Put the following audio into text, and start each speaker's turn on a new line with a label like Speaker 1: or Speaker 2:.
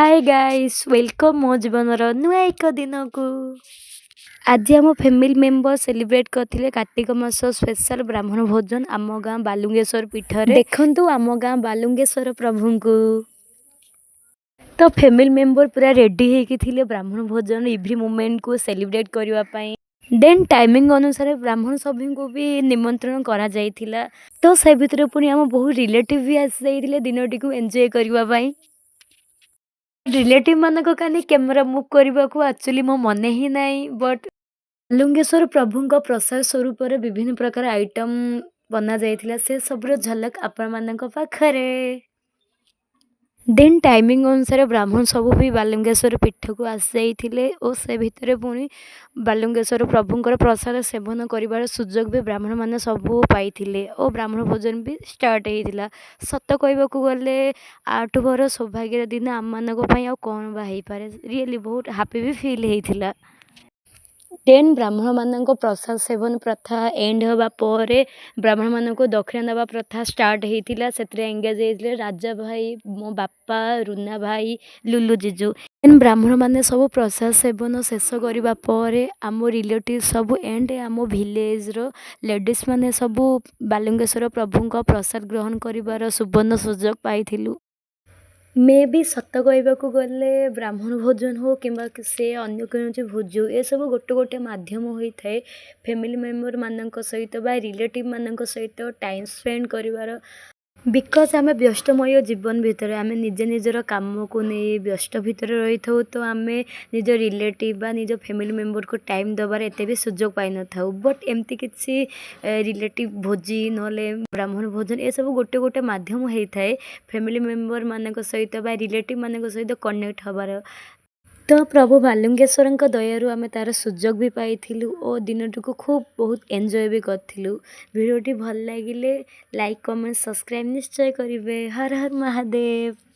Speaker 1: ହାଏ guys, welcome ମୋ ଜୀବନର ନୂଆ ଏକ ଦିନକୁ। ଆଜି ଆମ ଫ୍ୟାମିଲି ମେମ୍ବର ସେଲିବ୍ରେଟ୍ କରିଥିଲେ କାର୍ତ୍ତିକ ମାସ ସ୍ପେଶାଲ ବ୍ରାହ୍ମଣ ଭୋଜନ ଆମ ଗାଁ ବାଲୁଙ୍ଗେଶ୍ୱର ପୀଠରେ। ଦେଖନ୍ତୁ ଆମ ଗାଁ ବାଲୁଙ୍ଗେଶ୍ୱର ପ୍ରଭୁଙ୍କୁ। ତ ଫ୍ୟାମିଲି ମେମ୍ବର ପୁରା ରେଡ଼ି ହେଇକି ଥିଲେ ବ୍ରାହ୍ମଣ ଭୋଜନ ଏଭ୍ରି ମୋମେଣ୍ଟକୁ ସେଲିବ୍ରେଟ୍ କରିବା ପାଇଁ। ଦେନ୍ ଟାଇମିଂ ଅନୁସାରେ ବ୍ରାହ୍ମଣ ସଭିଙ୍କୁ ବି ନିମନ୍ତ୍ରଣ କରାଯାଇଥିଲା। ତ ସେ ଭିତରେ ପୁଣି ଆମ ବହୁତ ରିଲେଟିଭ୍ ବି ଆସିଯାଇଥିଲେ ଦିନଟିକୁ ଏନ୍ଜୟ କରିବା ପାଇଁ। ରିଲେଟିଭ୍ ମାନଙ୍କ କାନି କ୍ୟାମେରା ମୁଭ୍ କରିବାକୁ ଆକ୍ଚୁଆଲି ମୋ ମନେ ହିଁ ନାହିଁ। ବଟ୍ ବାଲୁଙ୍ଗେଶ୍ୱର ପ୍ରଭୁଙ୍କ ପ୍ରସାଦ ସ୍ୱରୂପରେ ବିଭିନ୍ନ ପ୍ରକାର ଆଇଟମ୍ ବନାଯାଇଥିଲା, ସେ ସବୁର ଝଲକ ଆପଣମାନଙ୍କ ପାଖରେ। ଦେନ୍ ଟାଇମିଂ ଅନୁସାରେ ବ୍ରାହ୍ମଣ ସବୁ ବି ବାଲୁଙ୍ଗେଶ୍ୱର ପୀଠକୁ ଆସିଯାଇଥିଲେ ଓ ସେ ଭିତରେ ପୁଣି ବାଲୁଙ୍ଗେଶ୍ୱର ପ୍ରଭୁଙ୍କର ପ୍ରସାଦ ସେବନ କରିବାର ସୁଯୋଗ ବି ବ୍ରାହ୍ମଣମାନେ ସବୁ ପାଇଥିଲେ ଓ ବ୍ରାହ୍ମଣ ଭୋଜନ ବି ଷ୍ଟାର୍ଟ ହେଇଥିଲା। ସତ କହିବାକୁ ଗଲେ ୟାଠୁ ବଡ଼ ସୌଭାଗ୍ୟର ଦିନ ଆମମାନଙ୍କ ପାଇଁ ଆଉ କ'ଣ ବା ହେଇପାରେ? ରିଏଲି ବହୁତ ହାପି ବି ଫିଲ୍ ହେଇଥିଲା। ଦେନ୍ ବ୍ରାହ୍ମଣମାନଙ୍କ ପ୍ରସାଦ ସେବନ ପ୍ରଥା ଏଣ୍ଡ ହେବା ପରେ ବ୍ରାହ୍ମଣମାନଙ୍କୁ ଦକ୍ଷିଣା ଦେବା ପ୍ରଥା ଷ୍ଟାର୍ଟ ହେଇଥିଲା। ସେଥିରେ ଏଙ୍ଗେଜ୍ ହେଇଥିଲେ ରାଜା ଭାଇ, ମୋ ବାପା, ରୁନା ଭାଇ, ଲୁଲୁ ଜିଜୁ। ଦେନ୍ ବ୍ରାହ୍ମଣମାନେ ସବୁ ପ୍ରସାଦ ସେବନ ଶେଷ କରିବା ପରେ ଆମ ରିଲେଟିଭ୍ ସବୁ ଏଣ୍ଡ ଆମ ଭିଲେଜର ଲେଡ଼ିଜ୍ ମାନେ ସବୁ ବାଲୁଙ୍ଗେଶ୍ୱର ପ୍ରଭୁଙ୍କ ପ୍ରସାଦ ଗ୍ରହଣ କରିବାର ସୁବର୍ଣ୍ଣ ସୁଯୋଗ ପାଇଥିଲୁ। ମେ ବି ସତ କହିବାକୁ ଗଲେ ବ୍ରାହ୍ମଣ ଭୋଜନ ହଉ କିମ୍ବା ସେ ଅନ୍ୟ କୌଣସି ଭୋଜି ହଉ, ଏସବୁ ଗୋଟେ ଗୋଟେ ମାଧ୍ୟମ ହୋଇଥାଏ ଫ୍ୟାମିଲି ମେମ୍ବରମାନଙ୍କ ସହିତ ବା ରିଲେଟିଭ୍ ମାନଙ୍କ ସହିତ ଟାଇମ୍ ସ୍ପେଣ୍ଡ କରିବାର। Because ଆମେ ବ୍ୟସ୍ତମୟ ଜୀବନ ଭିତରେ ଆମେ ନିଜେ ନିଜର କାମକୁ ନେଇ ବ୍ୟସ୍ତ ଭିତରେ ରହିଥାଉ, ତ ଆମେ ନିଜ ରିଲେଟିଭ୍ ବା ନିଜ ଫ୍ୟାମିଲି ମେମ୍ବରକୁ ଟାଇମ୍ ଦେବାର ଏତେ ବି ସୁଯୋଗ ପାଇନଥାଉ। ବଟ୍ ଏମିତି କିଛି ରିଲେଟିଭ୍ ଭୋଜି ନହେଲେ ବ୍ରାହ୍ମଣ ଭୋଜନ, ଏସବୁ ଗୋଟେ ଗୋଟେ ମାଧ୍ୟମ ହେଇଥାଏ ଫ୍ୟାମିଲି ମେମ୍ବରମାନଙ୍କ ସହିତ ବା ରିଲେଟିଭ୍ ମାନଙ୍କ ସହିତ କନେକ୍ଟ ହେବାର। ତ ପ୍ରଭୁ ବାଲୁଙ୍ଗେଶ୍ୱରଙ୍କ ଦୟାରୁ ଆମେ ତା'ର ସୁଯୋଗ ବି ପାଇଥିଲୁ ଓ ଦିନଟିକୁ ଖୁବ୍ ବହୁତ ଏନ୍ଜୟ ବି କରିଥିଲୁ। ଭିଡ଼ିଓଟି ଭଲ ଲାଗିଲେ ଲାଇକ୍, କମେଣ୍ଟ, ସବସ୍କ୍ରାଇବ୍ ନିଶ୍ଚୟ କରିବେ। ହର ହର ମହାଦେବ।